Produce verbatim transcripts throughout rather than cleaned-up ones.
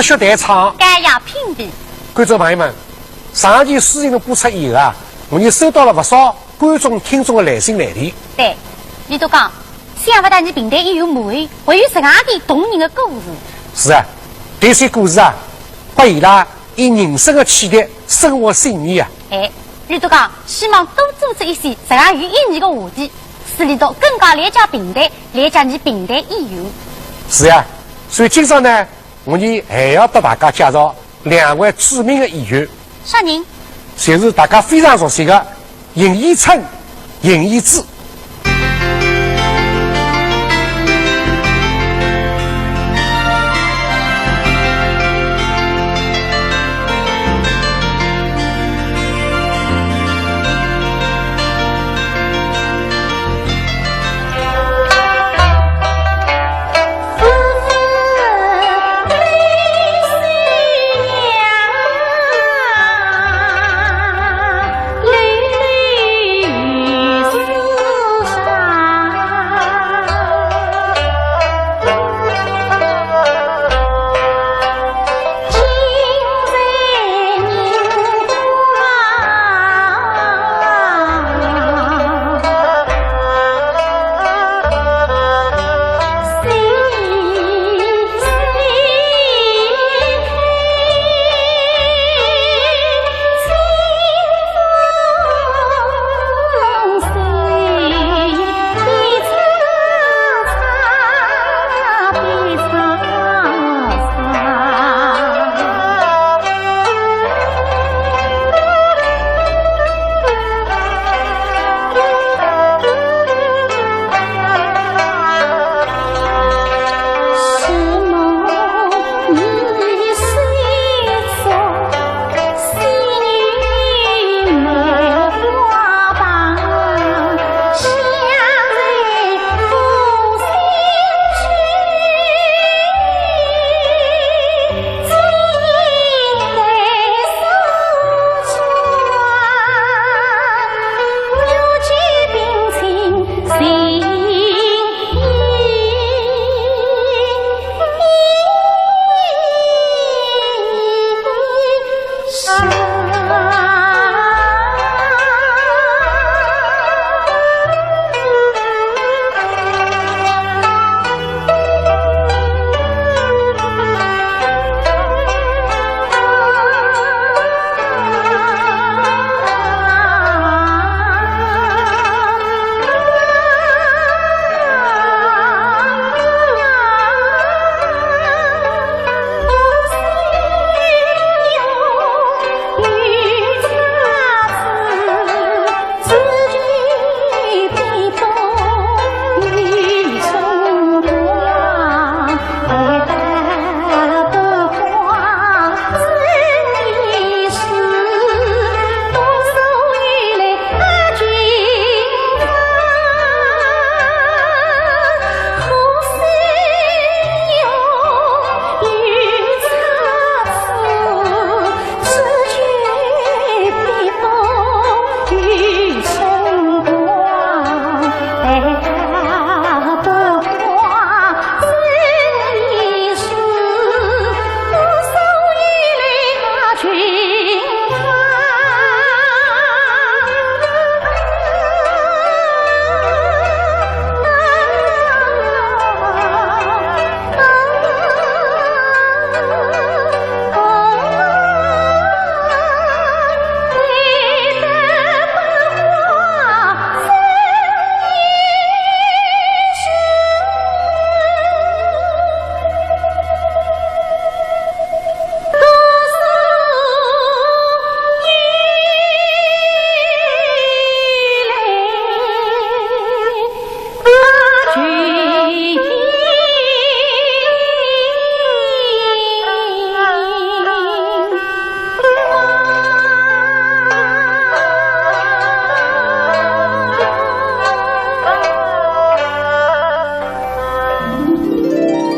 说弹唱。该也屏蔽。观众朋友们，上期书情播出以后啊，我们收到了不少观众听众的来信来电。对，李笃刚，想不到你评弹演员幕后还有实梗个动人的故事。是啊，这些故事啊，拨伊拉以人生的启迪，生活信念啊。哎，李笃刚，希望多做出一些实梗有意义的话题，使李笃更加了解评弹，了解你评弹演员。是啊，所以今朝呢， 我呢还要搭大家介绍两位著名的演员。啥人？就是大家非常熟悉的邢延春、邢延之。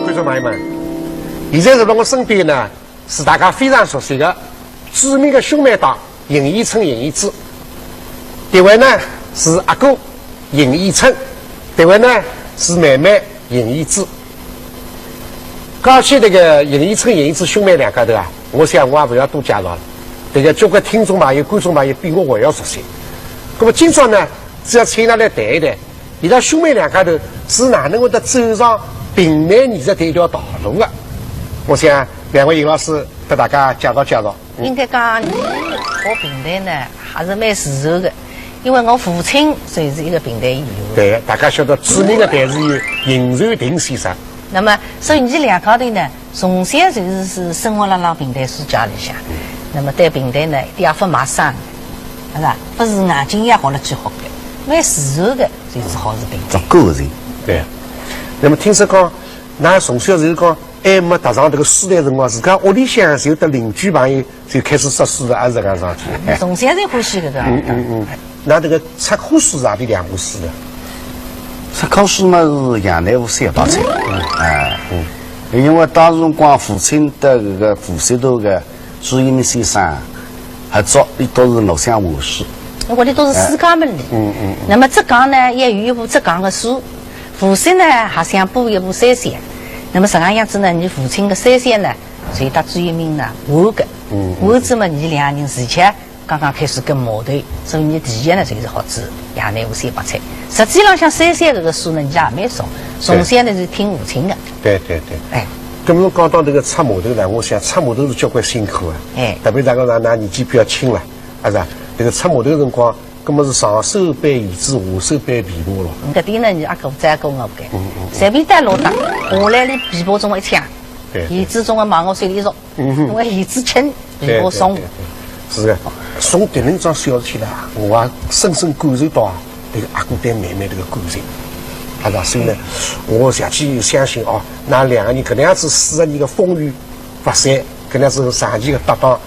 观众朋友们，现在坐辣我身边呢， 是大家非常熟悉的著名的兄妹档邢延春、邢延之。迭位呢是阿哥邢延春，迭位呢是妹妹邢延之。讲起迭个邢延春、邢延志兄妹两家头啊，我想我也勿要多介绍了。迭个交关听众朋友、观众朋友比我还要熟悉。那么今朝呢，只要请伊拉来谈一谈，伊拉兄妹两家头是哪能会得走上评弹艺术搿一条道路的？我想两位邢老师给大家介绍介绍。 应该讲，我评弹呢还是蛮自然的，因为我父亲就是一个评弹演员。对，大家晓得著名的弹词演员邢传庭先生。那么，所以伲两家头呢，从小就是是生活辣辣评弹世界里向。那么对评弹呢，一点也勿陌生，是吧？勿是硬劲要学了去学的，蛮自然的，就是好是评弹。个人。对。那么听说讲，㑚从小就是讲，还没踏上迭个书台辰光，自家屋里向就有得邻居朋友 就开始说书了，还是搿样上去。从小就欢喜搿个。嗯嗯嗯。㑚迭个出科书是何里两部书呢？出科书嘛是杨乃武、小白菜。哎，因为当时辰光父亲搭搿个无锡头个朱一鸣先生合作，伊都是我想我书。我的都是世家门的。嗯嗯。那么浙江呢，也有一部浙江的书，无锡呢还想补一部三线。那么实际上子呢，伲父亲的三线呢，就搭朱一鸣呢换的。嗯换子嘛，伲两人自家 刚刚开始跟模特，所以伲第一呢就是学子杨乃武、小白菜。实际浪向三线搿个书呢，伲也蛮熟，从小呢是听父亲的。对对对。哎，搿么讲到迭个出模特呢，我想出模特是交关辛苦啊。哎特别大家讲㑚年纪比较轻了，是吧？迭个出模特辰光，搿么是上手扳弦子，下手扳琵琶咯。搿点呢，伲阿哥照顾我个，随便带路打，下来哩琵琶总归一抢，对对弦子总归往我手里一捉，因为弦子轻，琵琶重对对对。对，是的，从迭能桩小事体呢，我也深深感受到啊，迭个阿哥对妹妹迭个感情。啊，所以呢，我下去相信哦，㑚两个人搿能样子四十年的风雨不散，搿能样子长期的搭档，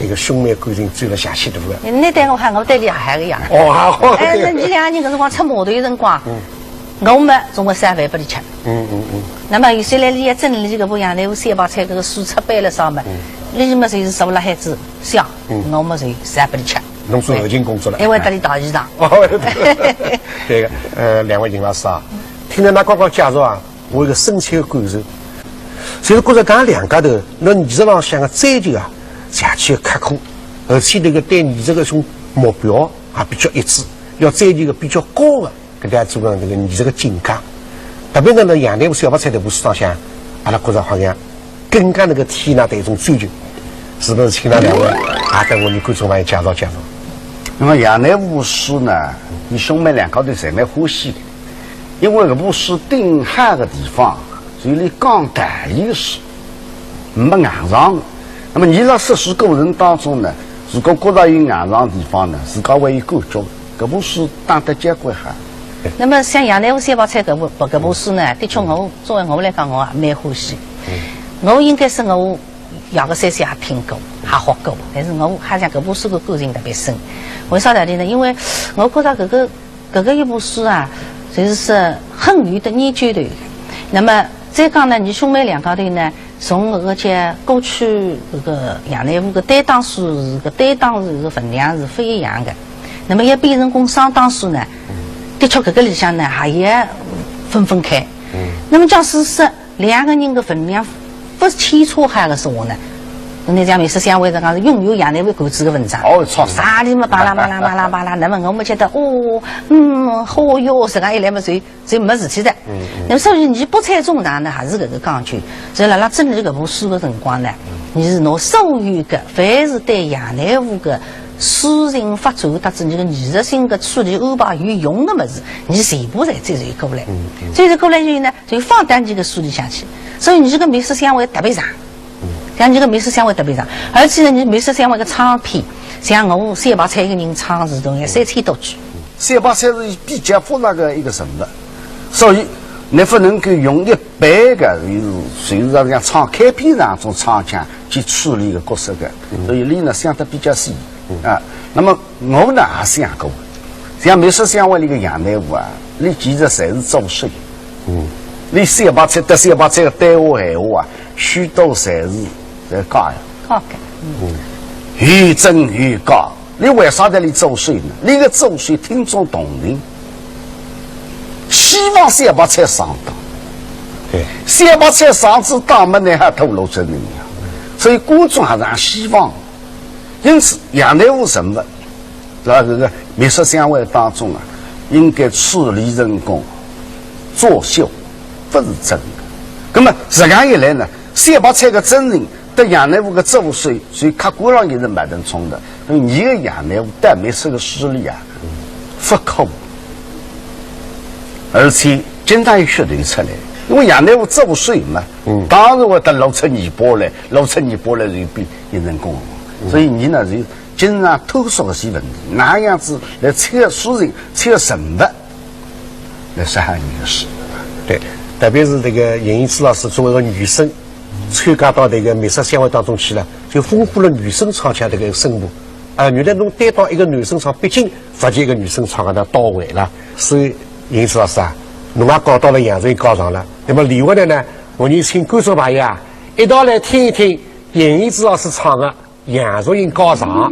迭个兄妹感情走了下去，对勿对？侬对我好，我对侬也好个呀。哦，好好。哎，那伲两个人搿辰光出模特的辰光，我么总归烧饭拨伊吃。嗯嗯嗯。那么有些来伊也整理搿部杨乃武、小白菜搿个书出版了啥么，伊么就是坐辣海子想，我么就烧拨伊吃。侬做后勤工作了。因为搭伊打衣裳。哦，对个，呃，两位邢老师啊，听了㑚刚刚介绍啊，我有个深切的感受，就是觉着㑚两家头，辣艺术浪向的追求啊，下去刻苦，而且迭个对艺术搿种目标也比较一致，要追求个比较高的。 搿搭做个搿个艺术个境界。特别呢，辣杨乃武、小白菜迭部书浪向，阿拉觉着好像更加能够体现㑚对一种追求，是勿是？请㑚两位也跟我们观众朋友介绍介绍。那么杨乃武书呢，伲兄妹两家头侪蛮欢喜的，因为搿部书顶好个地方，就是伊讲道理个书，没硬伤。那么伲辣说书过程当中呢，如果觉着有硬伤地方呢，自家会有感觉。 搿部书打得交关好。那么像杨乃武、小白菜搿部搿部书呢，的确我作为我来讲，我也蛮欢喜。我应该是我爷个三线也听过，也学过，但是我好像搿部书个感情特别深。为啥道理呢？因为我觉着搿个搿个一部书啊，就是说很有得研究头。那么再讲呢，伲兄妹两家头呢， 从搿个叫过去搿个杨乃武个单档书，搿个单档是搿个分量是勿一样个。那么要变成讲双档书呢，的确搿个里向呢还要分分开。那么假使说两个人个分量勿牵扯好个说话呢，那像梅雪香会得讲是拥有杨乃武稿子个文章。哦，错死。啊，你们巴拉巴拉巴拉巴拉，那么我们觉得哦，嗯，好哟，实梗一来么就 就没事体的。那么所以伲北采众长呢，还是搿个讲究，所以辣辣整理搿部书个辰光呢，伲是拿所有个凡是对杨乃武个书情发展，搭子伲个艺术性个处理安排有用个物事，伲全部侪摘录过来。摘录过来以后呢，就放到伲个书里向去，所以伲个梅雪香会特别长。 像伲个梅雪香会特别长，而且呢，伲梅雪香会个唱片，像我小白菜一个人唱是大概三千多句。小白菜是比较复杂个一个人物，所以侬勿能够用一般个，就是就是讲唱开篇那种唱腔去处理个角色个，所以伊呢想得比较细啊。那么我呢也想过，像梅雪香会里个杨乃武啊，伊其实侪是做手。 嗯，伊小白菜搭小白菜个对话闲话啊，许多侪是侪假个，好个，又真又假。伊为啥道理做手呢？伊个做手听众同情，希望小白菜上当。对。小白菜上次打么，侬还拖牢着呢呀。所以观众还是希望，因此杨乃武人物，辣搿个《密室相会》当中啊，应该处理成功，作秀，勿是真个。那么实梗一来呢，小白菜个真人搭杨乃武个祖师爷，所以客观上也是矛盾冲突。所以伲个杨乃武倒蛮是个势利啊，勿可。而且经常有噱头出来，因为杨乃武祖师爷嘛，嗯。当然会得露出尾巴来，露出尾巴来就变形成功了。嗯。所以伲呢，就经常探索搿些问题，哪样子来切事情、切人物，来说还有个事。对，特别是这个鄢莺姿老师作为一个女生，参加到这个《密室相会》当中去了，就丰富了女生唱腔这个声部。啊，原来侬单单一个男生唱，毕竟勿及一个女生唱个那到位了。所以鄢莺姿老师啊，侬也搞到了杨卓英高场了。那么李文呢，我们请观众朋友啊，一道来听一听鄢莺姿老师唱的《杨卓英高场》。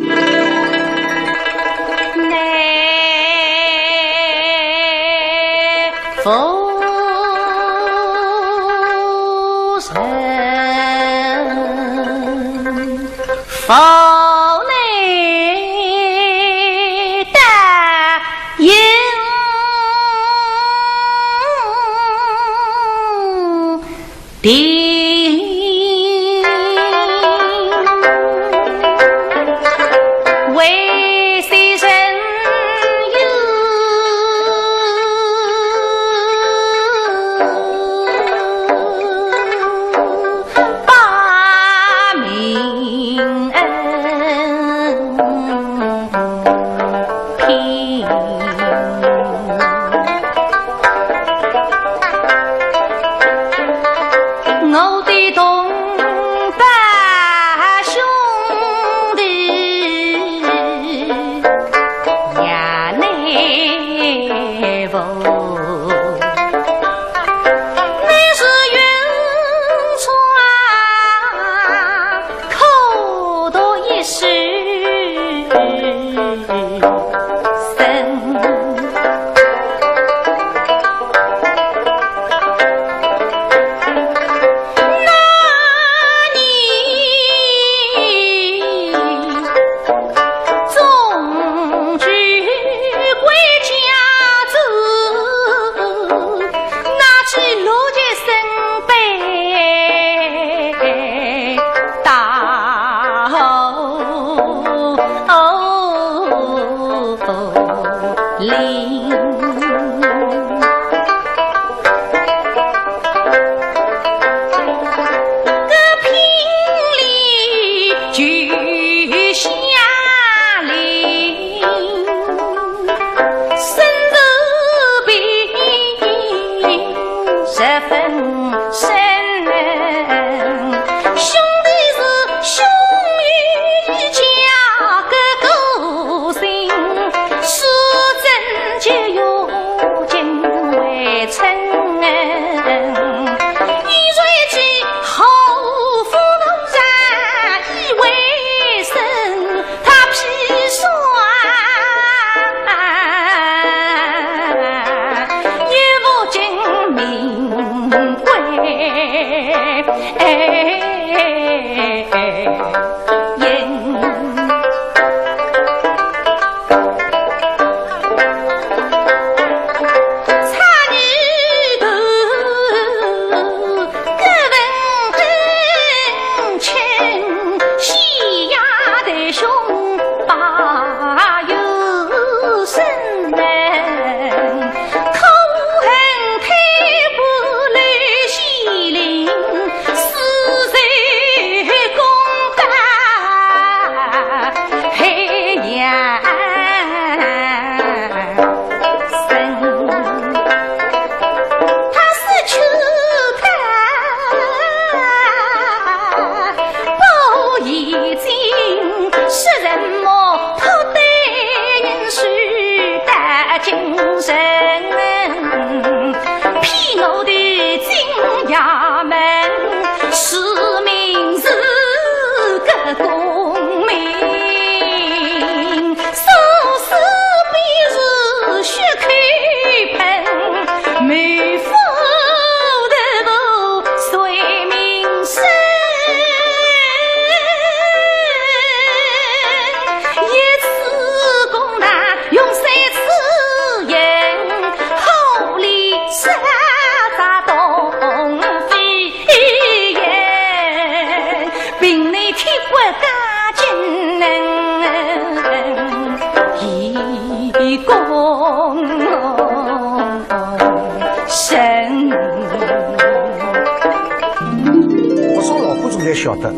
晓得，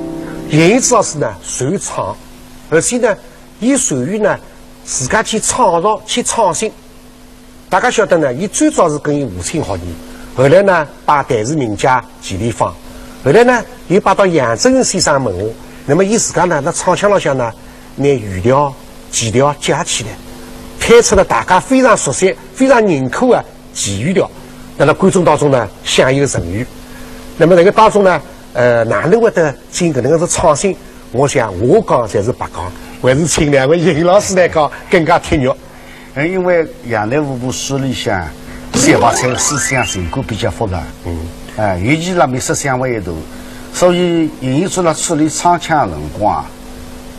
严一之老师呢，善于唱，而且呢，伊善于呢，自家去创造、去创新。大家晓得呢，伊最早是跟伊父亲学艺，后来呢，拜台词名家钱莲芳，后来呢，又拜到杨振宁先生门下。那么伊自家呢，辣唱腔浪向呢，拿语调、技调结合起来，推出了大家非常熟悉、非常认可的 奇遇调，辣辣观众当中呢享有盛誉。那么辣搿当中呢，呃，哪能会得进搿能个是创新？我想我讲侪是白讲，还是请两位严老师来讲更加贴肉。呃，因为杨乃武部书里向，小白菜思想情感比较复杂。嗯。哎，尤其辣美食相关一头，所以严一之老师辣处理唱腔辰光，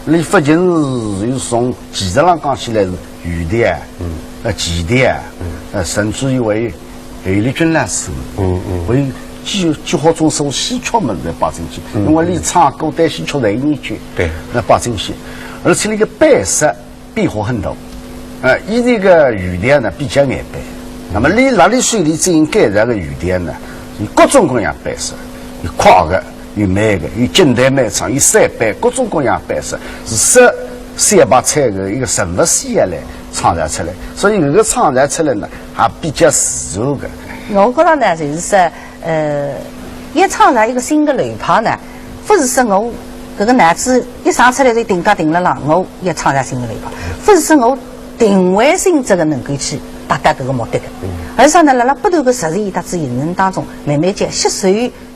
伊勿仅是从技术浪讲起来是 语调，嗯。呃，技调，嗯。呃，甚至于还有，还有李军老师，嗯，嗯。还有几，几化种所戏曲物事侪摆进去，嗯。因为伊唱古代戏曲侪有研究，对。那摆进去，而且那个配色变化很大。呃，伊这个语调呢比较难配，那么伊辣里手里进行改造个语调呢，有各种各样配色，有快个， 有慢个，有近代慢唱，有散板，各种各样配色，是使小白菜个一个人物性来创造出来。所以搿个创造出来呢，还比较自然个。我觉着呢，就是说，呃，要创造一个新的流派呢，勿是说我搿个脑子一想出来就定格定了啦，我要创造新的流派，勿是说我定位性质个能够去达到搿个目的个。嗯。而是呢，辣辣不断个实践搭仔形成当中，慢慢叫吸收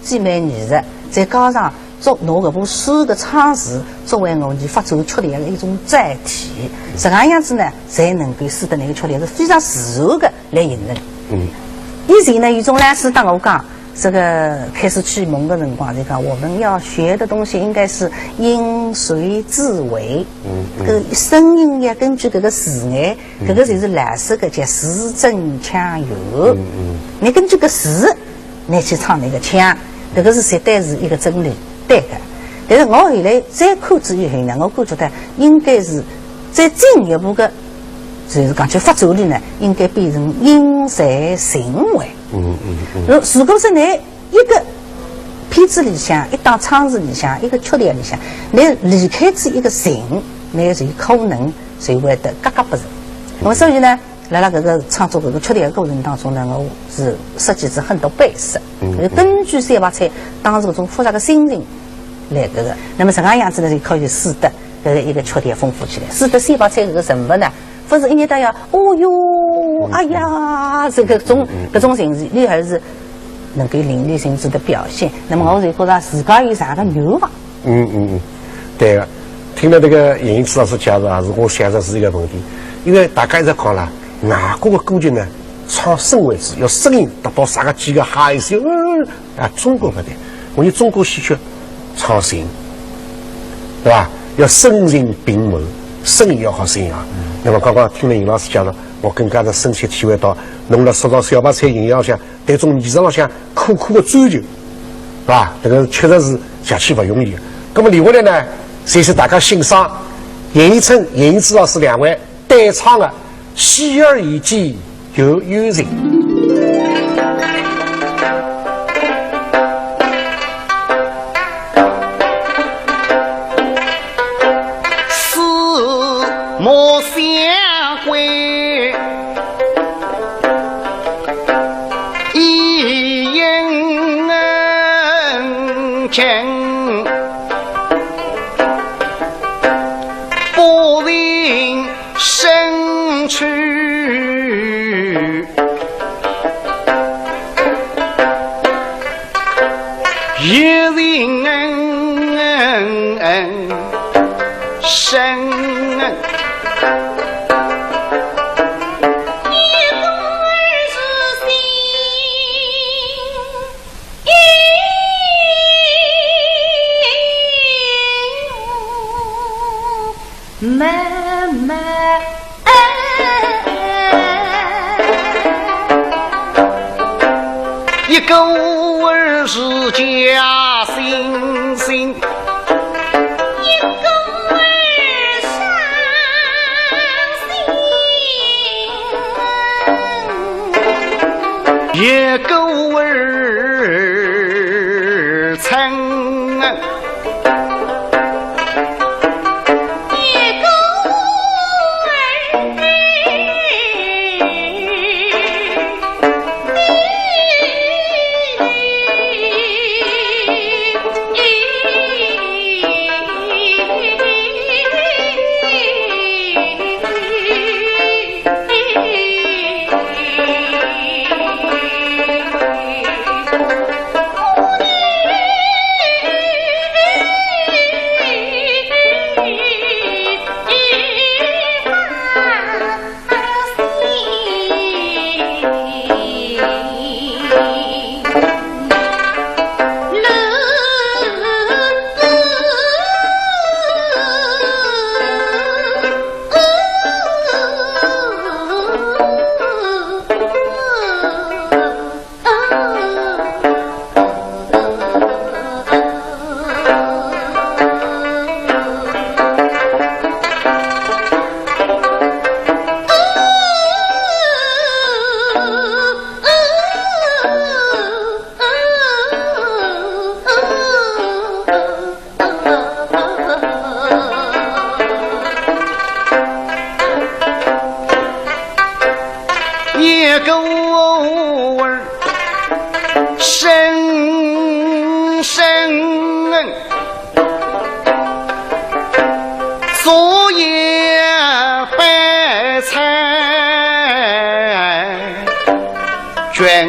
既美艺术，再加上做拿搿部书个唱词作为我伲发展曲调个一种载体，实梗样子呢，才能够使得那个曲调是非常自然个来形成。嗯。以前呢，有种老师搭我讲，这个开始启蒙个辰光就讲，我们要学的东西应该是音随字尾，嗯，嗯。搿声音要根据搿个字眼，嗯。搿个就是老式个叫字正腔圆。嗯，嗯。你根据搿字 拿去唱那个腔，搿个是绝对是一个真理，对个。但是我后来再看仔以后呢，我感觉到应该是再进一步个，就是讲去发展里呢，应该变成音随形尾。嗯，嗯，嗯。如，如果是拿一个片子里向，一档唱词里向，一个曲调里向，拿离开仔一个形，那就可能就会得格格不入。那么所以呢， 辣辣搿个创作搿个曲调个过程当中呢，我是设计仔很多配色，嗯，就是根据小白菜当时搿种复杂个心情来搿个。那么实梗样子呢，就可以使得搿个一个曲调丰富起来，使得小白菜搿个人物呢，勿是一日到夜，哦哟，嗯，哎呀，这个种，嗯，嗯，搿种情绪，伊还是能够淋漓尽致的表现。那么我就觉着自家有啥个愿望。 嗯，嗯，嗯，对个。听了这个严一之老师介绍啊，是我想着是一个问题，因为大家一直讲了，外国的歌剧呢，唱声为主，要声音达到啥个几个high，嗯，啊，中国不对，我们中国戏曲唱形，对吧？要声形并茂，声音要好听啊。那么刚刚听了严老师介绍，我更加的深切体会到，侬辣塑造小白菜形象下 对种艺术浪向苦苦的追求，是吧？这个确实是下去不容易。那么留下来呢，就是大家欣赏严一春、严一之老师两位对唱的《戏儿游记》《游园情》。四目相会 一言惊，不停身去，一人身。 一个儿是假惺惺，一个儿伤心，一个儿嗔。狗儿深深昨夜白菜卷。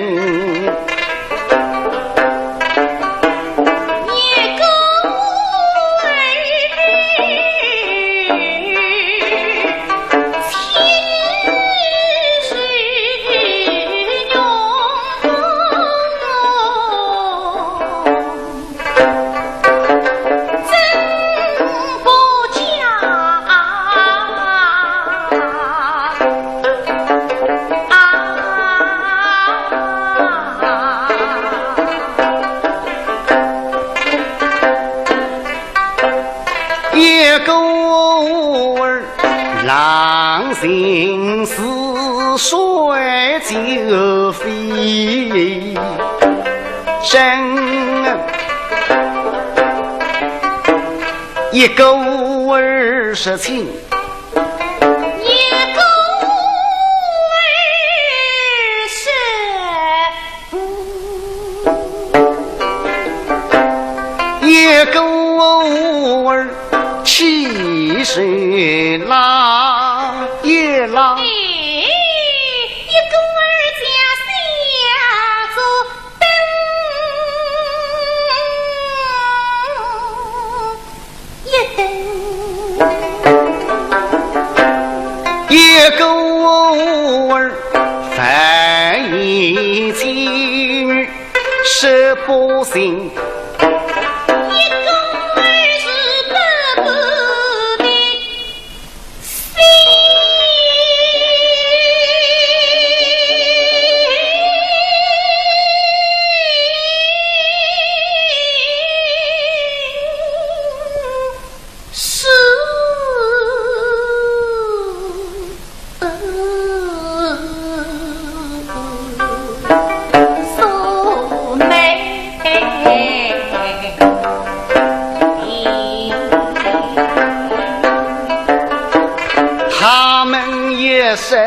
一个儿郎情似水就飞，真一个儿是情。一个儿是一个儿气势拉一拉。哎，一个儿家下做灯。 一等。一个儿万一今日是不幸。一个儿是不幸。 他们也是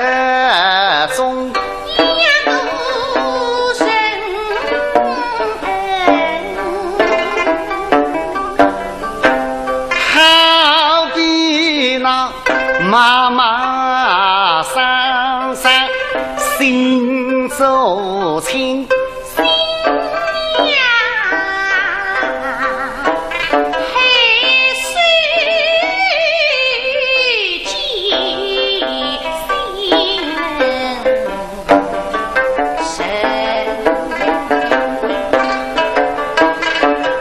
中好比那妈妈桑桑心中情。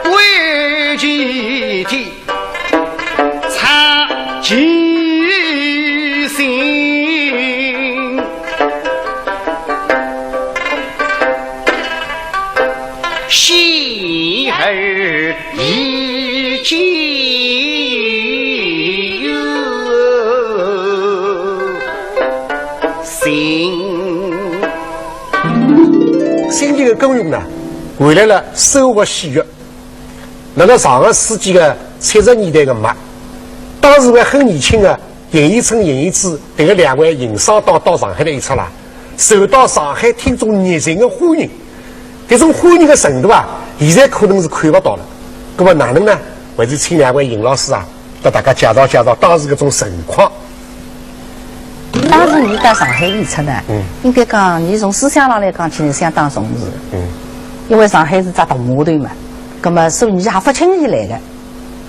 为几天 唱其心，喜而已其有心。心里个功用呢，回来了，收获喜悦。 辣辣上个世纪个七十年代个末，当时还很年轻个叶益春、叶益之，迭个两位营生到，到上海来一趟啦，受到上海听众热情个欢迎。迭种欢迎个程度啊，现在可能是看勿到了。葛末哪能呢？还是请两位叶老师啊， 搭大家介绍介绍当时搿种情况。当时伲到上海演出呢，嗯。应该讲，伲从思想上来讲起来相当重视。嗯。因为上海是只大码头嘛，葛末所以伲也勿轻易来个，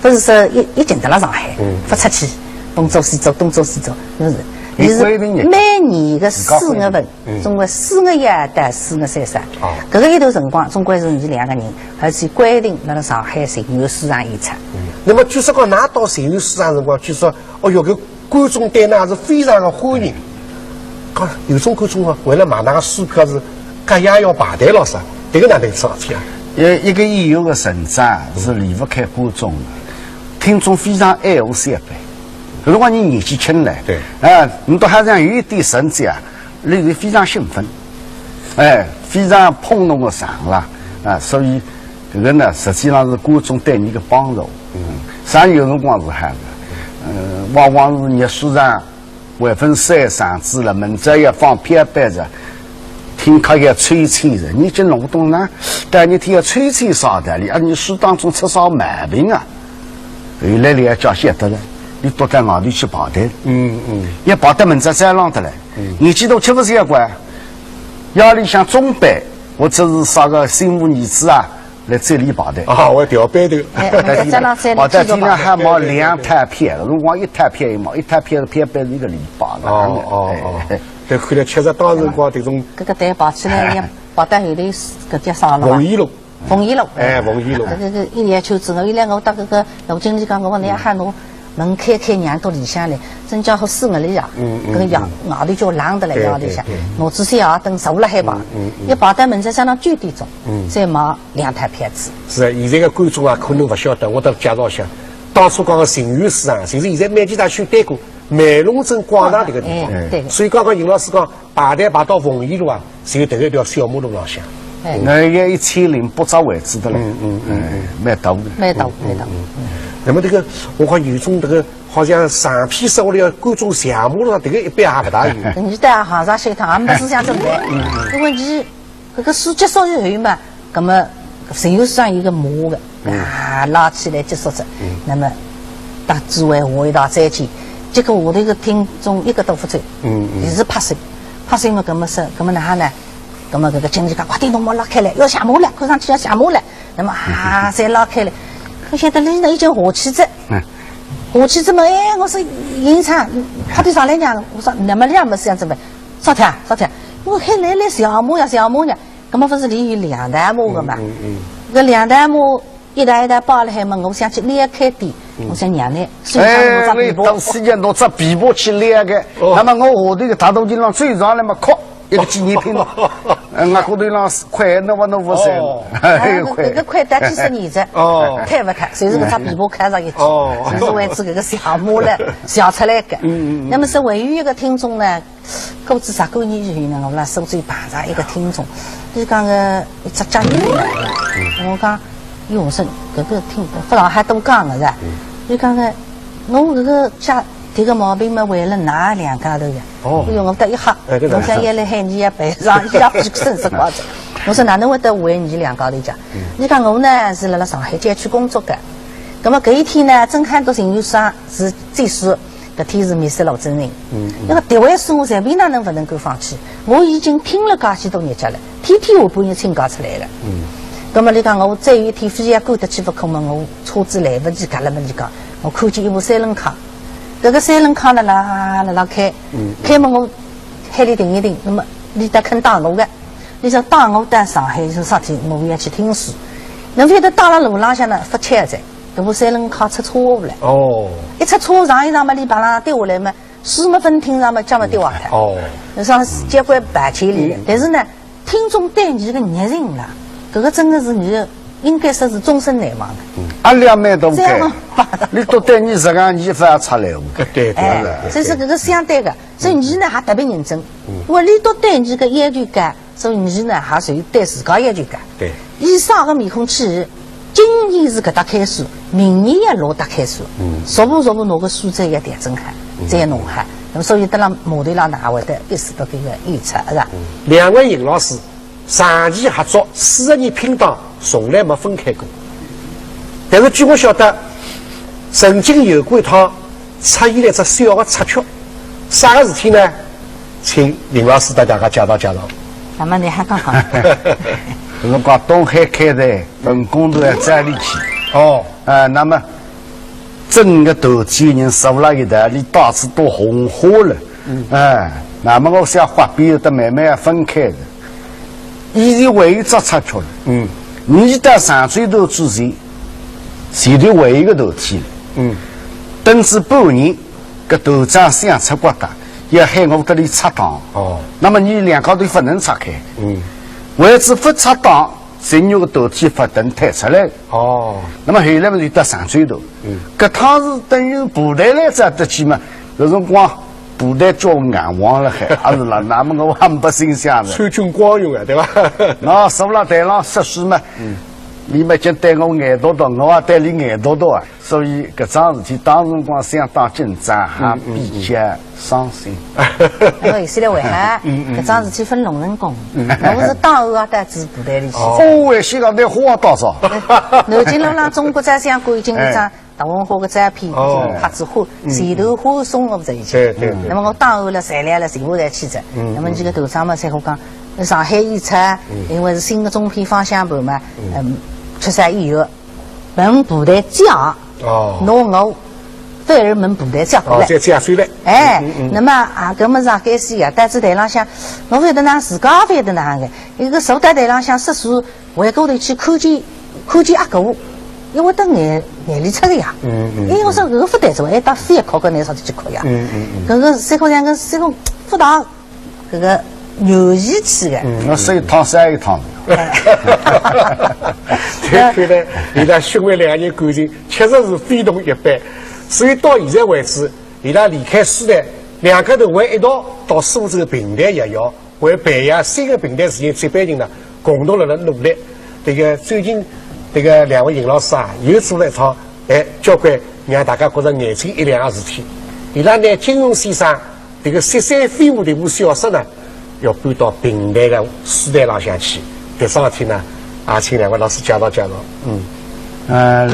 勿是说一，一径蹲辣上海，嗯。勿出去，东做西做，东做西做，是勿是？伊是每年个四月份， 嗯。总归四月一号到四月三十。哦。搿个一段辰光，总归是伲两个人，而且规定辣辣上海静安书场演出。嗯。那么据说讲，㑚到静安书场辰光，据说，哦哟，搿观众对㑚是非常个欢迎。讲有种观众啊，为了买㑚个书票是隔夜要排队咯啥，迭个哪能桩事体啊？一，一个演员个成长是离勿开观众个，听众非常爱护小辈。搿辰光伲年纪轻唻，对。哎，侬倒还像有一点成长， 里头非常兴奋，哎，非常捧侬个场啦，啊，所以搿个呢，实际上是观众对伲个帮助。嗯。生意有辰光是好个，呃，往往是热书场还朆散场子了，明朝要放票板子，听客要抽签哉，倷就弄勿懂呢，但倷听要抽签啥道理啊？倷书当中出啥毛病啊？后来俚也叫晓得哉，俚到外头去排队，嗯，嗯。也排得明朝早浪头来，嗯。年纪大吃勿消个，夜里向中班或者是啥个新妇儿子啊，来接俚排队。啊，我调班头。哎，明朝早浪再来排到天亮还买两套票，辰光一套票一毛，一套票是票班是一个礼拜的。哦，哦，哦。哎。对，看来吃着当辰光迭种搿个队排起来也 跑到后头是搿叫啥路啊？凤仪路。凤仪路。哎，凤仪路。搿个，搿个一眼就知道，原来我搭搿个罗经理讲，我讲倷喊我门开开让到里向来，真叫好死我了呀。嗯，嗯，搿个夜，嗯。外头叫冷得来，对，夜里向，对，对。拿仔小夜灯坐辣海吧，嗯，嗯，嗯。一排到明朝早浪九点钟，嗯。再买两套票子。是啊，现在个观众啊，可能勿晓得，我搭介绍一下，当初讲个情愿书场，就是现在美琪塔区对过，美隆镇广场迭个地方。哎，对个。所以刚刚尹老师讲， 排队排到凤仪路啊，是有迭个一条小马路浪向。哎。那也一千零八只位置的了。嗯，嗯，嗯，哎，嗯。蛮大的。蛮大，嗯，蛮大。嗯。那么这个，我看有种这个，好像上批说的要观众小马路上，这个一般还不大有。你到行上去一趟，也没思想准备。嗯，嗯。因为你搿个书结束以后嘛，葛么情愿书场有个马个，嗯。啊，拉起来结束哉。嗯。那么搭主委话一道再见，结果下头个听众一个都勿走，嗯，嗯。一直拍手，拍手嘛，葛么说，葛么哪哈呢？葛么搿个经理讲，快点拿马拉开来，要下马了，看上去要下马了。那么啊，再拉开来，我晓得人呢已经下去哉，嗯。下去哉嘛，哎，我说银昌，快点上来呀，我说那么两么是这样子么，啥体啊，啥体啊，我喊来来小马呀，小马呀。 葛么勿是里有两台马个嘛？嗯，嗯，嗯。搿两台马，一台一台摆辣海嘛，我想去撩开点，嗯。我想让呢，所以讲我只琵琶。哎，我到时间拿只琵琶去撩开，哦。那么我下头个大头琴浪走上来嘛，敲一个纪念品嘛。呃，额角头浪是块，那么那么深。哦。哎，搿个块。搿个块得几十年哉，哦。开勿开，所以是搿只琵琶开上一记，哦。所以是为仔搿个小马来想出来个。嗯，嗯，嗯。那么是还有一个听众呢， 过仔十几年以后呢，我辣苏州碰着一个听众，伊讲个一只脚扭来了，我讲，哟，我说搿个听勿上海多讲个是吧？伊讲个，我搿个脚迭个毛病嘛，为了㑚两家头呀。哦。哎哟，我得一吓，哎，搿哪能？我想也来喊你也赔偿，也勿是省十块钱。我说哪能会得为你两家头讲？伊讲我呢是辣辣上海郊区工作个，葛么搿一天呢，正好到情愿书场是借书， 搿天是面试老真人。嗯，嗯。那么迭位书我随便哪能勿能够放弃，我已经听了介许多日脚了，天天下半日请假出来个。嗯。葛么伊讲我再有一天非要赶得去勿可嘛，我车子来勿及，搿了么伊讲，我看见一部三轮卡，搿个三轮卡呢，辣辣辣开，嗯。开么我喊伊停一停，那么伊倒肯带我个。 伊说带我到上海是啥体？我要去听书。那么伊带了路浪向呢，发现哉，搿部三轮卡出错误了。哦。一出错误，上一场嘛，伊把伊丢下来嘛，书没分听上嘛，叫么丢下来。哦。那上交关白千里了。嗯。但是呢，听众对伊个热情啦，搿个真的是伊应该说是终身难忘的。嗯。压力也蛮大个。这样嘛，伊都对伊实梗，伊勿要出来个。对，对，哎，对，对。所以说搿个相对个，所以伊呢还特别认真。嗯。因为伊都对伊个要求高， 所以伊呢，还属于对自家要求高。对。伊啥个面孔去，今年是搿搭开书，明年也落搭开书，嗯。逐步逐步拿个书再要调整好，嗯。再弄好。那么所以得了，码头浪哪会得一直到搿个演出，是吧？嗯。两位尹老师长期合作，四十年拼档，从来没分开过。但是据我晓得，曾经有过一趟 出现了一只小的插曲，啥个事体呢？请林老师搭大家介绍介绍。那么你还讲讲。搿辰光东海开台，文工团要找伊去。哦。呃，那么整个团体人坐辣一道，伊带仔朵红花了。嗯。哎，那么我想话边搭慢慢要分开的。 伊是为一只插曲。嗯。伊到长洲头之前，前头还有一个团体。嗯。等仔半年，搿团长想出国搭，要喊我搭伊拆档。哦。那么伊两家头勿能拆开。嗯。为仔勿拆档，才有个团体勿能退出来。哦。那么后来么就到长洲头。嗯。搿趟是等于部队来找得去嘛，搿辰光 部队叫硬旺了海，还是了，那么我还没心想着。穿军光用的，对吧？那坐辣台浪说书嘛，嗯。伊末就对我眼笃笃，我也对伊眼笃笃啊。所以搿桩事体当辰光相当紧张，也比较伤心。我意思来问哈，搿桩事体分侬成功，那我是档案啊带仔部队里去。哦，我先讲拿花带仔。南京路浪中国照相馆已经有张大红花个照片，已经拍仔花，前头花送我勿是已经。对对对。那么我档案了、材料了，全部侪去仔。那么搿个团长嘛，随后讲，上海演出，因为是新个中片方向盘嘛，嗯，缺少演员。 问部队借，哦，拿我反而问部队借回来。哦，再借回来。哎，嗯嗯嗯。那么啊，搿么上该死呀，但是台浪向，我勿晓得哪自家勿晓得哪个，一个坐到台浪向说书，回过头去看见看见阿哥，因为等眼眼泪出个呀。嗯嗯。哎，我说搿个勿对着，哎，到非要哭个，拿啥去哭呀？嗯嗯嗯。搿个三个两个三个勿大 搿个有义气个。嗯，那是一趟是一趟的。对对对，伊拉兄妹两个人感情确实是非同一般，所以到现在为止，伊拉离开师大，两家头还一道到苏州评弹学校，为培养新的评弹事业接班人呢，共同辣辣努力。这个最近，这个两位尹老师啊，又做了一场，哎，交关让大家觉着眼睛一亮的事体。伊拉拿金庸先生 这个《雪山飞狐》这部小说呢，要搬到评弹个书台浪向去。搿桩事体呢，也请两位老师介绍介绍。嗯。呃，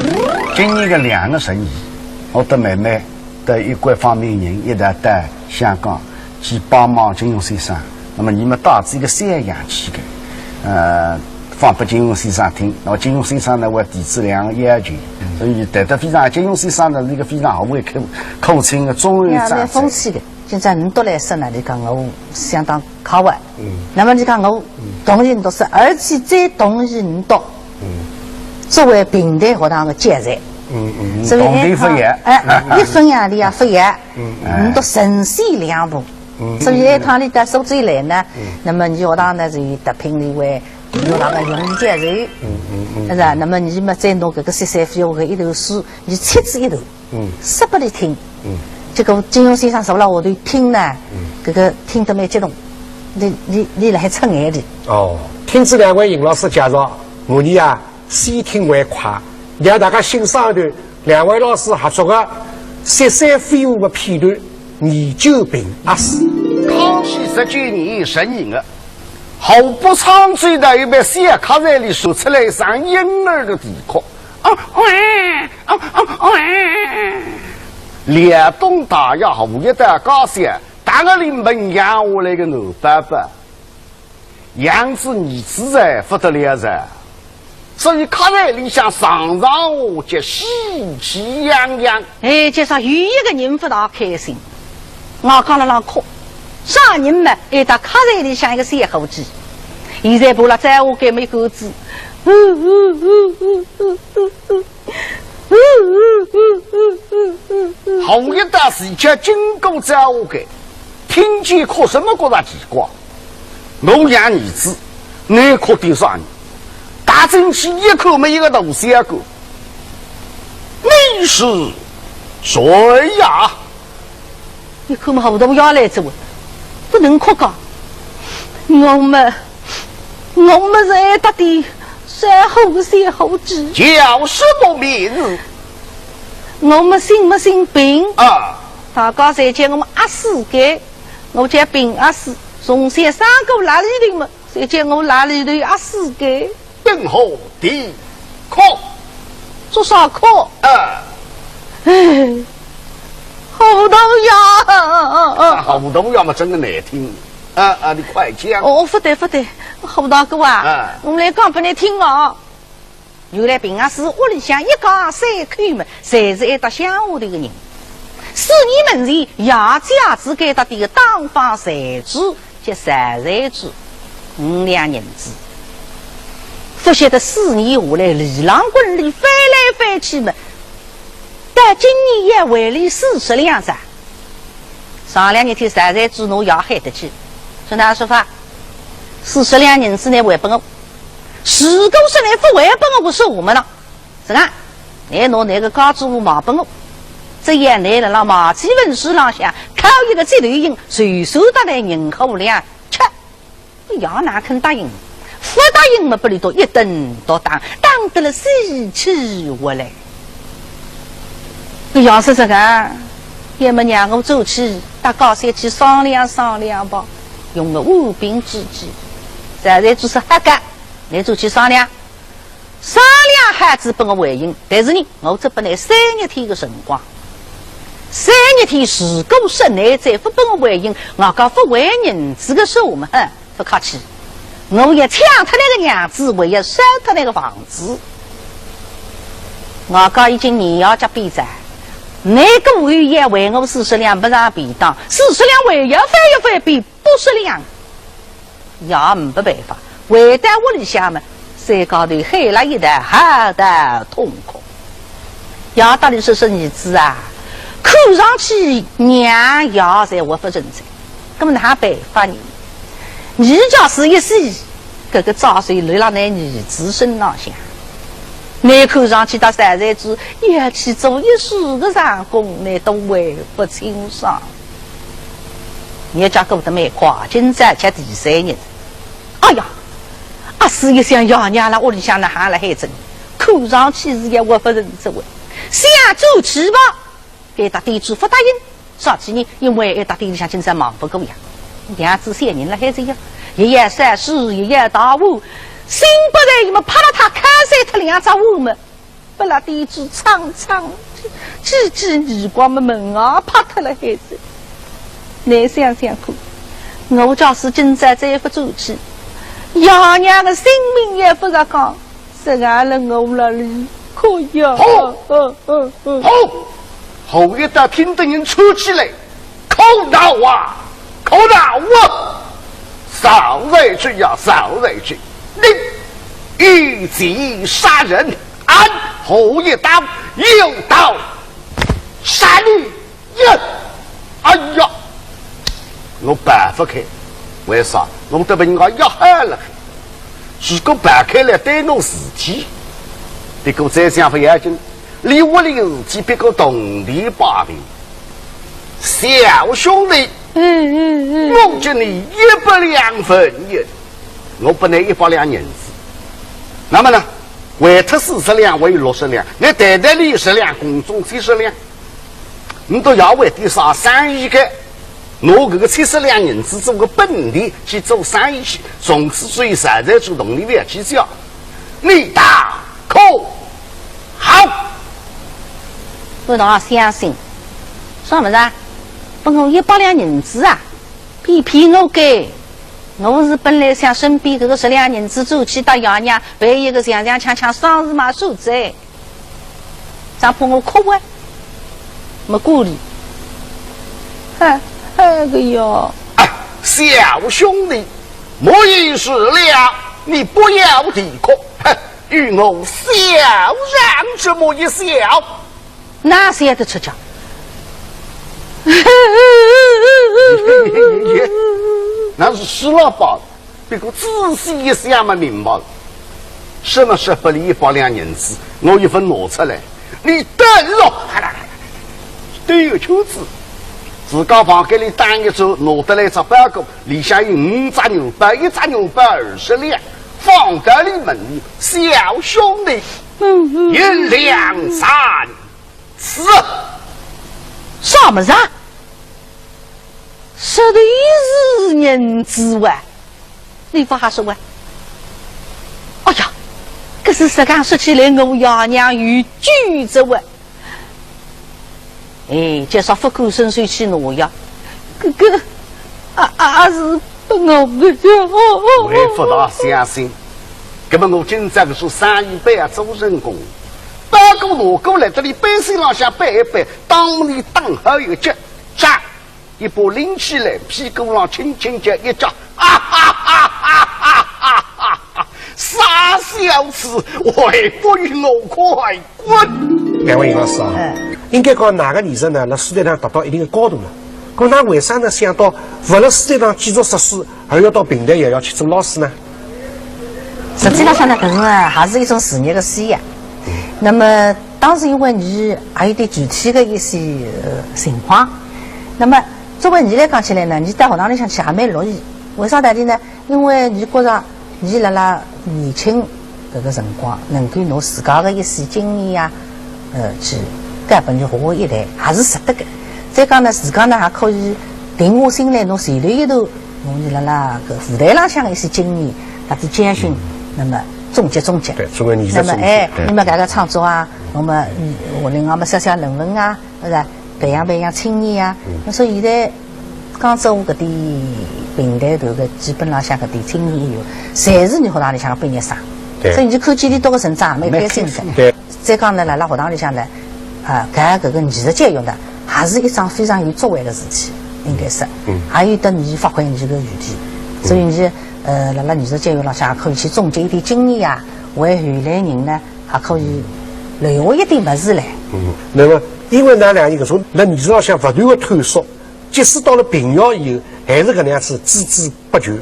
今年个两个十二，我搭妹妹搭一个方面人一道到香港去帮忙金庸先生。那么，伊末带仔一个散样去个，呃，放拨金庸先生听。那么金庸先生呢，还提仔两个要求，所以谈得非常，金庸先生呢是一个非常好为口口称个中后长者。 今朝侬笃来说呢，伊讲我相当快活。嗯。那么伊讲我同意侬笃说，而且最同意侬笃，嗯，作为评弹学堂个教材。嗯嗯。所以同意勿要。哎，一分洋钿也勿要。嗯嗯。侬笃神仙两步。嗯。所以一趟伊到苏州来呢，嗯，那么伲学堂呢就特聘一位学堂个英语教授。嗯嗯嗯。是吧？那么伲末再拿搿个《雪山飞狐》个一段书，伲切仔一段。 嗯。说拨伊听。嗯。结果金庸先生坐辣下头听呢，嗯，搿个听得蛮激动，伊伊伊辣海擦眼泪。哦，听仔两位尹老师介绍，我伲啊，先听为快，让大家欣赏一段两位老师合作个《雪山飞狐》个片段，《研究评阿史》。康熙十九年十二月，河北沧州的一爿小客栈里传出来一声婴儿的啼哭。 哦，喂，哦，哦，喂。辽东大学河北大学，大学里面养下来个男宝宝，养仔儿子哉，勿得了哉。所以客栈里向上上下下喜气洋洋。哎，今朝有一个人勿大开心， 外加辣浪哭，啥人嘛？哎，到客栈里向一个小伙计，现在爬辣灶下间末一干子，河北大学生经过灶下间，听见哭声末觉着奇怪。我养儿子，侬哭点啥人？踏进去一看末一个大小伙，你是谁呀？ 一看末河大爷来哉，勿能哭个。我末，我末是埃搭个山河个小伙计。叫什么名字？我末姓末姓平。啊。大家侪叫我末阿四个，我叫平阿四，从小生过辣里头末，侪叫我辣里头阿四个。 平河地哭。做啥哭？啊。哎，河大爷。啊，河大爷末真个难听。啊啊，你快讲。哦，勿对勿对，河大哥啊，啊。我末来讲拨侬听哦。原来平阿四屋里向一家三口末，侪是埃搭乡下头个人。四年门前，爷家住该搭个当房财主， 叫财主，五两银子。勿晓得四年下来，里浪滚里翻来翻去末，到今年要还伊四十两哉。上两日天财主拿爷喊得去，说哪说法？四十两银子侬还拨我，如果说侬勿还拨我，我说话末呢？ 是啊，侬拿侬个家主婆卖拨我，只要侬辣辣卖气文书浪向敲一个折头印，就算得来银五两吃。爷哪肯答应？勿勿答应么拨俚笃一顿毒打，打得了死去活来。搿要是实梗，要么让我转去搭高三去商量商量吧，用个缓兵之计。实在就是瞎讲，倷转去商量，商量好仔拨我回音，但是呢，我只拨倷三日天个辰光。三日天如果说倷再勿拨我回音，我讲勿还银子个数么，哼，勿客气，我要抢脱倷个娘子，还要烧脱倷个房子。我讲已经年夜节边哉，倷个还要还我四十两勿上便当，四十两还要翻一翻变八十两。 也呒拨办法，回到屋里向么，三家头喊了一道，好得痛快。爷搭俚说，说儿子啊，看上去娘爷侪活勿成哉，搿么哪办法呢？倷假使一死，搿个债算落辣倷儿子身浪向。倷看上去搭三日天要去做一世个长工，倷都还勿清爽。 日脚过得蛮快，今朝吃第三日。哎呀，阿是一想爷娘辣屋里向哪哼辣海哉，看上去是要活勿成哉哇。想转去吧，该搭店主勿答应，啥体呢？因为该搭店里向今朝忙勿过呀。娘子小人辣海哉呀，也要烧水，也要汏碗，心不在焉么，拍了他开水脱两只碗么。 拨拉店主撑撑，几记耳光么，门也拍脱了海哉。倷想想看，我假使今朝再勿转去，爷娘个性命也勿着讲，实梗了我哪里可以啊？好，嗯，嗯，嗯。好，侯爷倒听得人出气来，可恼啊，可恼啊！少来句呀，少来句，你一计杀人， 俺侯爷刀，有刀杀你呀！哎呀，我摆勿开，为啥？我得拨人家压害了。如果摆开来对我事体，不过再想勿要紧，你屋里事体不过铜钿摆平。小兄弟，嗯，嗯，嗯。我给你一百两纹银，我拨倷一百两银子。那么呢， 还脱四十两，还有六十两，倷袋袋里有十两，搿总七十两。倷倒要为点啥生意个？拿搿个七十两银子做个本钿去做生意去，从此之后实在主动倷覅去叫。倷大可好。我哪相信？啥物事啊？拨我一百两银子啊？ 骗骗我个，我是本来想身边搿个十两银子转去搭爷娘办一个强强强强丧事嘛，收哉。只怕我哭啊，没顾虑。哎，哎个呀。哎，小兄弟，莫一时了，你不要啼哭，哼，与我笑上这么一笑。 哪笑得出家？那是死了吧？不过仔细一想嘛，明白了。什么说拨倷一百两银子，我一份拿出来，你等咯！对个圈子，自家房间里打一转，拿得来只包裹，里向有五只元宝，一只元宝二十两，放到里面，小兄弟，嗯，嗯，银两散。 是。啥物事啊？说的是银子哇？你勿瞎说哇？哎呀，搿是实梗说起来，我爷娘有救哉哇。哎，叫啥勿敢伸手去拿呀？搿个，啊，啊，啊，是拨我个呀。我也勿大相信。搿么我今朝搿桩生意办啊做成功，包裹拿过来，搭俚背心浪向扳一扳，当面打好一记，扎，一把拎起来，屁股浪轻轻叫一夹，啊哈哈哈哈哈哈哈！傻小子，还不与我快 滚！两位杨老师啊，嗯。应该讲㑚个艺术呢，辣书台上达到一定的高度了。搿㑚为啥呢想到勿辣书台上继续说书，而要到评弹学校去做老师呢？实际浪向呢，搿是呢，还是一种事业的需要。那么，当时因为伲还有点具体的一些，呃，情况。那么，作为伲来讲起来呢，伲到学堂里向去也蛮乐意。为啥道理呢？因为伲觉着伊辣辣年轻搿个辰光，能够拿自家个一些经验呀，呃，去教拨伲下一代，还是值得个。再讲呢，自家呢，还可以定下心来，拿前头一段，拿伲辣辣搿舞台浪向个一些经验，搭仔教训，那么总结总结。对，作为艺术那么，总结哎，对那么搿个创作啊，那么，嗯，下来我们写写论文啊，是吧？培养培养青年啊。那所以现在江浙沪搿点评弹团个基本浪向搿点青年演员，侪是伲学堂里向个毕业生。对所以伲看见伊多个成长，蛮开心个。对。再讲呢，辣辣学堂里向呢，啊，搿搿个艺术教育呢，还是一桩非常有作为个事体，应该是，还有得伲发挥伲个余地。所以伲，呃，辣辣艺术教育浪向可以去总结一点经验啊，为后来人呢，还可以留下一点物事来。嗯，那么因为㑚两人搿种辣艺术浪向勿断个探索，即使到了评弹以后，还是搿能样子孜孜不倦。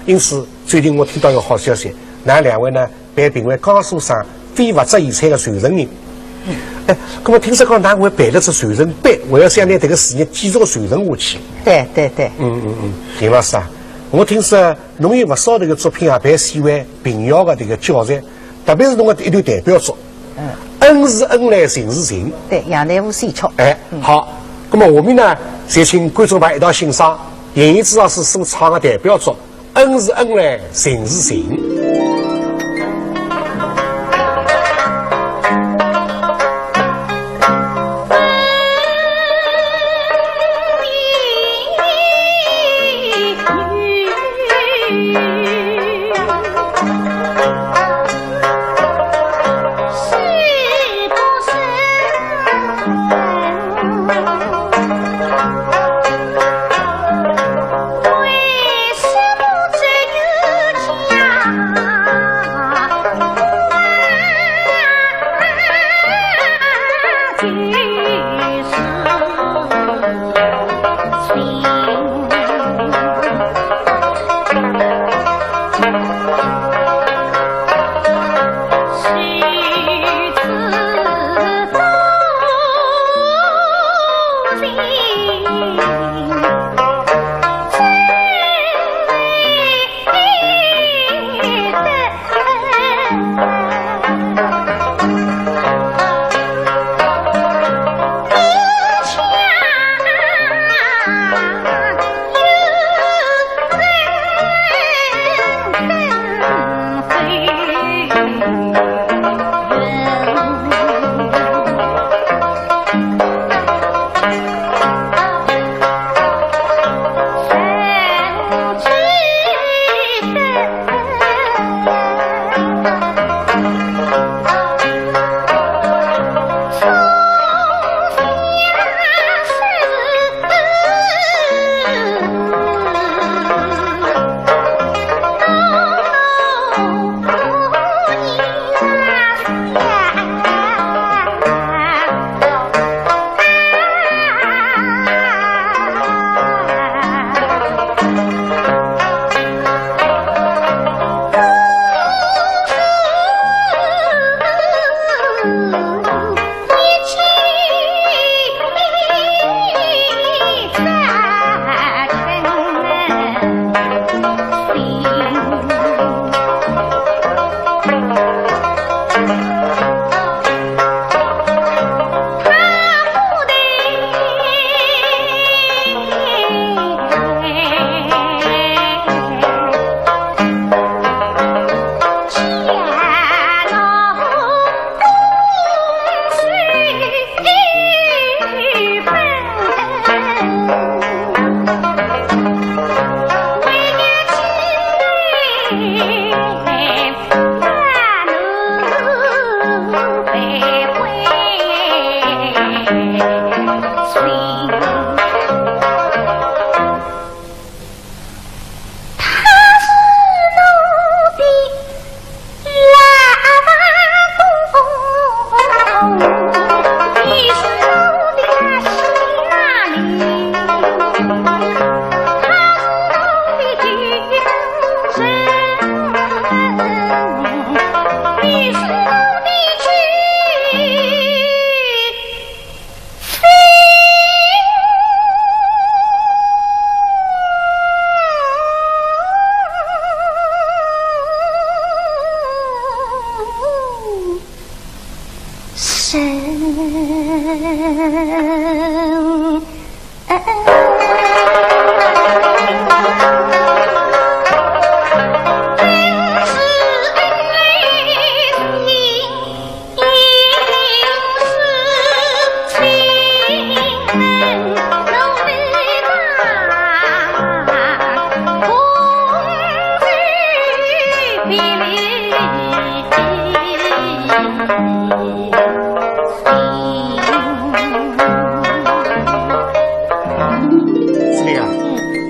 因此，最近我听到一个好消息，㑚两位呢被评为江苏省非物质遗产个传承人。哎，那么听说讲㑚还办了只传承班，还要想拿迭个事业继续个传承下去。对对对，嗯嗯嗯，邢老师啊，我听说侬有勿少迭个作品啊，被选为评弹个迭个教材，特别是侬个一段代表作，嗯，恩是恩来情是情。对，杨乃武选曲。哎，好，那么下面呢，就请观众朋友一道欣赏严一之老师所唱个代表作《恩是恩来情是情》。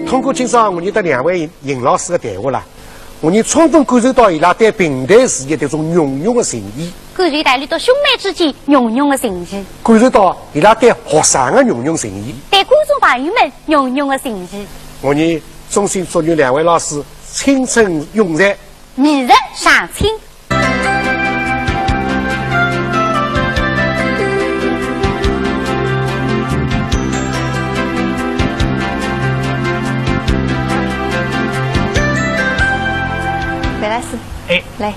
通过今朝我伲搭两位邢老师个谈话啦，我伲充分感受到伊拉对评弹事业搿种浓浓个情谊。感受到伊拉兄妹之间浓浓个情谊。感受到伊拉对学生个浓浓情谊。对观众朋友们浓浓个情谊。我伲衷心祝愿两位老师青春永在。艺术上青。 白老师，哎。来。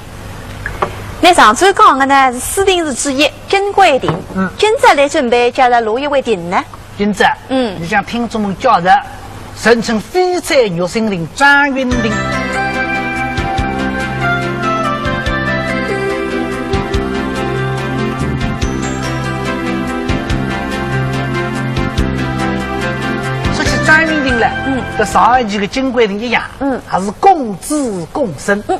那上周讲个呢是四定制之一，金桂亭。嗯。今朝来准备介绍哪一位亭呢？今朝，嗯。你向听众们介绍，人称飞彩玉蜻蜓张云亭。说起张云亭呢，嗯。跟上一期个金桂亭一样，嗯。还是公子公孙。嗯。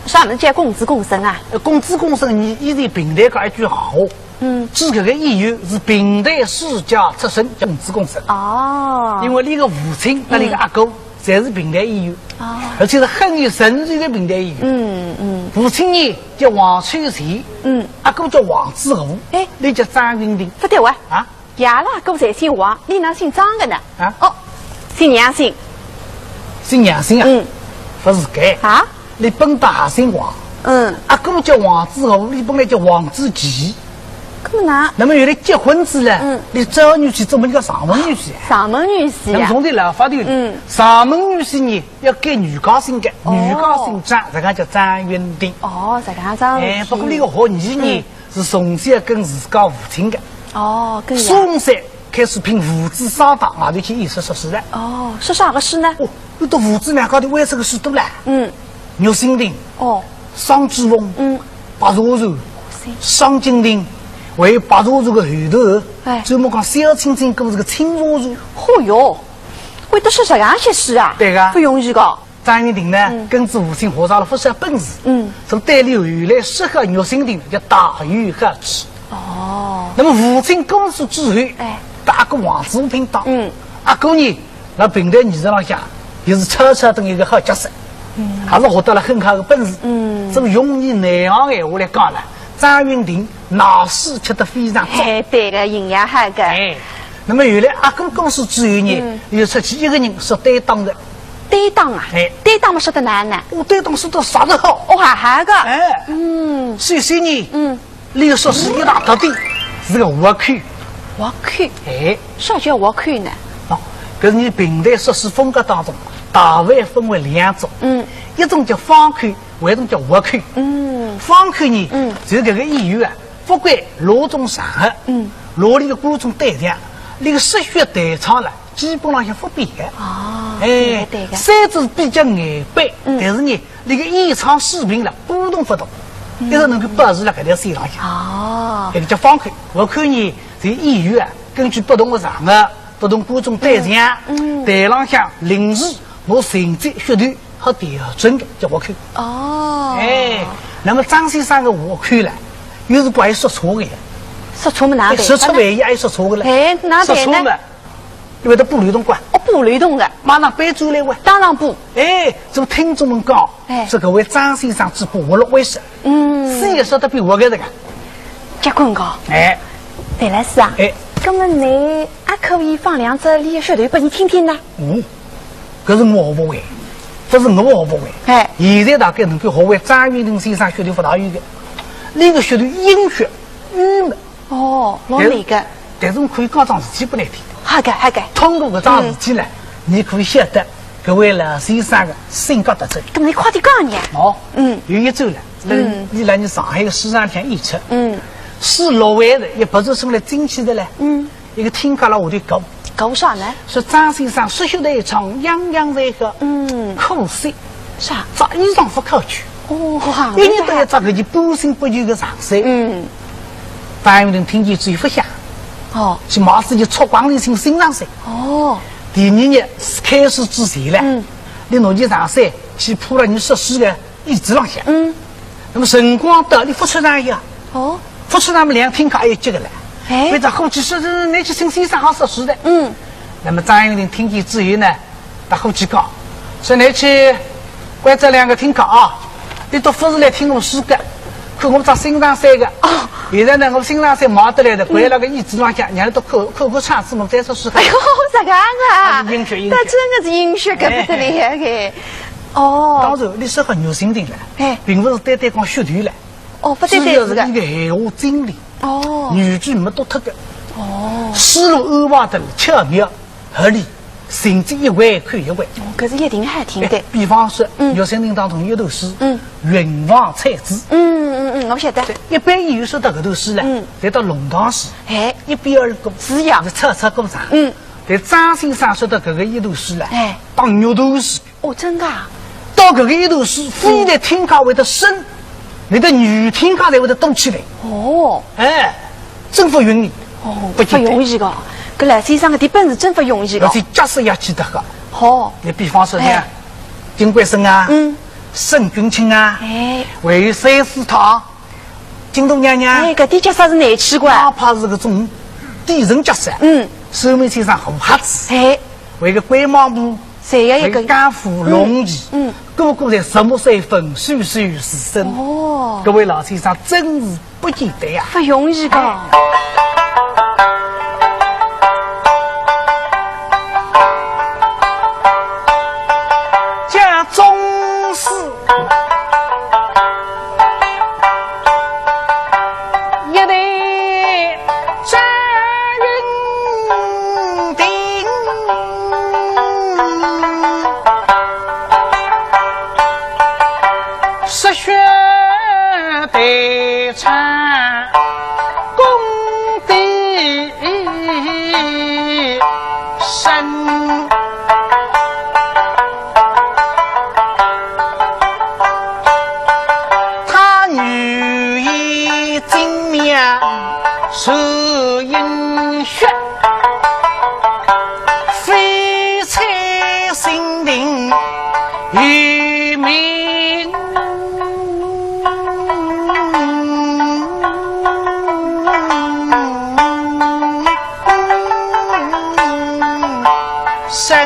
啥物事叫公子公孙啊？呃，公子公孙，伲以前评弹界一句闲话，嗯。指搿个演员是评弹世家出身，叫公子公孙。哦。因为伊个父亲，搭伊个阿哥，侪是评弹演员，哦。而且是很有成就个评弹演员。嗯，嗯。父亲呢，叫王秋泉，嗯。阿哥叫王子和，哎。伊叫张云亭。勿对哇。啊？ 爷拉阿哥侪姓王，伊哪能姓张个呢？啊？哦，姓娘姓。姓娘姓啊？嗯。勿是个。啊？伊本当也姓王。嗯。阿哥叫王子和，伊本来叫王子奇。搿么哪？那么后来结婚仔呢，嗯。伊招女婿做么叫上门女婿啊？上门女婿啊。那么从前老法头呢，嗯。上门女婿呢，要改女家姓个，哦。女家姓张，实梗叫张云亭。哦，实梗张云亭。哎，不过伊个学艺呢，嗯。 是从小跟自家父亲个。哦，跟爷。三岁开始凭父子双档外头去演说说书个。哦，说啥个书呢？哦，伊搭父子两家头会说个书多啦。嗯。玉蜻蜓。哦。双珠凤。嗯。白蛇传。是。双金亭。还有白蛇传个后头，哎。专门讲小青青故事个青蛇传。嚯哟，会得说实梗些书啊？对个。勿容易个。 张云亭呢，嗯。跟仔父亲学着了勿少本事，嗯。所以对伊后来适合玉蜻蜓呢，叫大有好处。哦。那么父亲过世之后，哎。搭阿哥王子和拼档，嗯。阿哥呢，辣评弹艺术浪向，也是超超等一个好角色，嗯。还是学到了很好个本事。嗯。所以用伲内行闲话来讲呢，张云亭 拿书吃得非常足。哎，对个，营养好个。哎，那么后来阿哥过世之后呢，嗯。伊就出去一个人说单档个。单档啊？哎。单档么说得难呢？哦，单档说得啥个好？哦，还好个。哎。嗯。首先呢，嗯。伊说书一大特点，是个活口。活口？哎。啥叫活口呢？哦，搿是伲评弹说书风格当中，大概分为两种。嗯。一种叫方口， 还有一种叫活口。嗯。方口呢，嗯。就是搿个演员啊，勿管哪种场合，嗯。哪里个观众对象，伊个说书弹唱了，基本浪向勿变个。哦，哎，对个，对个。虽然是比较呆板，嗯。但是呢，伊个演唱水平了，波动勿大，嗯。一直能够保持辣搿条线浪向。哦。搿个叫方口。活口呢，就是演员啊，根据勿同个场合，勿同观众对象，嗯。台浪向临时拿情节噱头 好调整个，叫活口。哦。哎，那么张先生个活口呢，有辰光还说错个呀。说错么哪能办？哎，说错万一还说错个了。哎，哪办呢？说错嘛，因为伊补漏洞个。哦，补漏洞个。马上扳转来哇。当场补。哎，搿么听众们讲，哎。说搿位张先生只补活六位数，嗯。四位数得比活个这个。结棍个。哎。白老师啊，哎。搿么侬阿可以放两只俚个噱头拨伲听听呢？哦。 搿是我学勿会，搿是我学勿会。哎。现在大概能够学会张云亭先生噱头勿大有个，伊个噱头阴血、郁闷。哦，老难个。但是我可以讲桩事体拨侬听。好个，好个。通过搿桩事体呢，嗯。侬可以晓得搿位老先生个性格特征。搿么侬快点讲呢。哦，嗯。有一转了，嗯。伊辣伲上海个书场里向演出，嗯。书落完了，也勿是说来进去个唻。嗯。 一个听客辣下头讲。讲啥呢？说张先生说书弹唱样样侪好，嗯。可惜，啥？着衣裳勿考究。哦，一日到夜着搿件半新不旧个长衫。嗯。张云亭听见之后勿响。哦。去买仔件粗绯里身新长衫。哦。第二日开书之前唻，嗯。伊拿件长衫去铺辣伲说书个 椅子浪向。嗯。那么辰光到，伊勿出场呀。哦。勿出场么，两个听客还要急个唻。哎。为啥？过去说是，是，是，侬去请先生好说书个。嗯。那么张云亭听见之后呢，大伙去讲，说你去关照两个听客啊，你都勿是来听我书个，看我只新上山个。哦。现在呢，我新上山忙得来的，关了个椅子浪向，让你都看看看场子，我再说书。哎呦，这样啊！啊，英雄，英雄。那真的是英雄，可不得了呀，哎。哦。当然，你说个女性的了，哎。并不是单单讲噱头了。哦，不单单是个。主要是一个闲话精灵。哦。女句没多脱个。哦。思路安排得巧妙。 合理，甚至一回扣一回。哦，搿是一定好听的。哎，比方说，嗯。玉山亭当中有一段诗，嗯。云房采薇。嗯，嗯，嗯，我晓得。一般演员说到搿段诗了，嗯。侪到弄堂诗。哎。一边儿过。是呀。是吵吵过场。嗯。但张先生说到搿个一段诗了，哎。当玉堂诗。哦，真的啊？到搿个一段诗，非但听客会得深，连个女听客侪会得多起来。哦。哎。 真勿容易，哦，不简单。勿容易个，搿老先生个底本事真勿容易个。而且角色也起得好。好。你比方说呢，哎。金贵生啊，嗯。沈君清啊，哎。还有三师太，金大娘娘，哎，搿点角色是难起个。哪怕是搿种底层角色，嗯。沈君清先生好吓子，哎。还有个关望婆， 侪要一个。为家父弄义，嗯，嗯。个个侪十八岁分手手是生。哦。搿位老先生真是不简单呀。勿容易个。哎。家中事 一代张云亭，热血代唱功底深。 他女也精妙是英雄，非才性定有名。 生。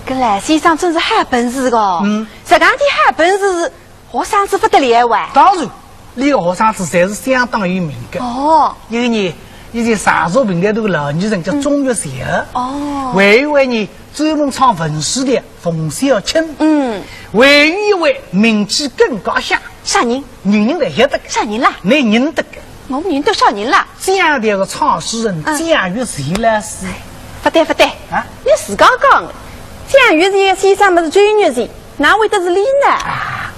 搿老先生真是好本事个。嗯。实梗点好本事，学生子勿得了哇。当然，俚个学生子侪是相当有名个。哦。有呢，以前常熟评弹团个老艺人叫钟玉泉。嗯。哦。还有一位呢，专门唱文戏个冯小青。嗯。还有一位名气更加响， 啥人？人人侪晓得个。啥人啦？倷认得个。我认得啥人啦？讲台个唱书人，嗯。蒋玉泉老师。勿对，勿对。啊？倷自家讲个，蒋玉泉个先生么是周玉泉，哪会得是俚呢？啊，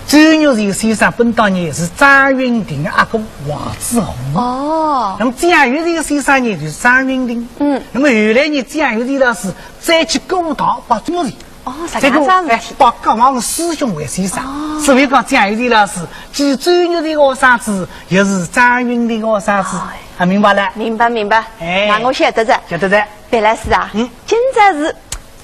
周玉泉先生本当年是张云亭个阿哥王子宏。哦。那么蒋玉泉先生呢，就是张云亭。嗯。那么后来呢，蒋玉泉老师再去鼓堂拜周玉泉。 哦，实梗桩事体。哎，把各方师兄为先生，哦。所以讲蒋玉泉老师既是周玉泉个学生子，也是张云亭个学生子，哦。还明白了？明白，明白。哎。那我晓得哉。晓得哉。白老师啊，嗯。今朝是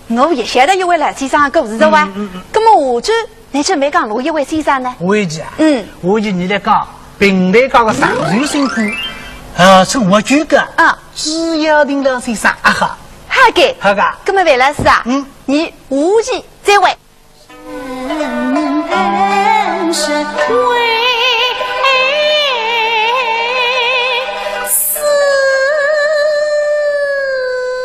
我也晓得一位老先生个故事哉哇。嗯，嗯，嗯。那么下去，倷准备讲哪一位先生呢？下去啊？嗯。下去倷来讲评弹界个上流新贵，呃，称我举个，啊。朱耀庭老先生，啊哈。好个。好个。那么白老师啊，嗯。 你下去再会。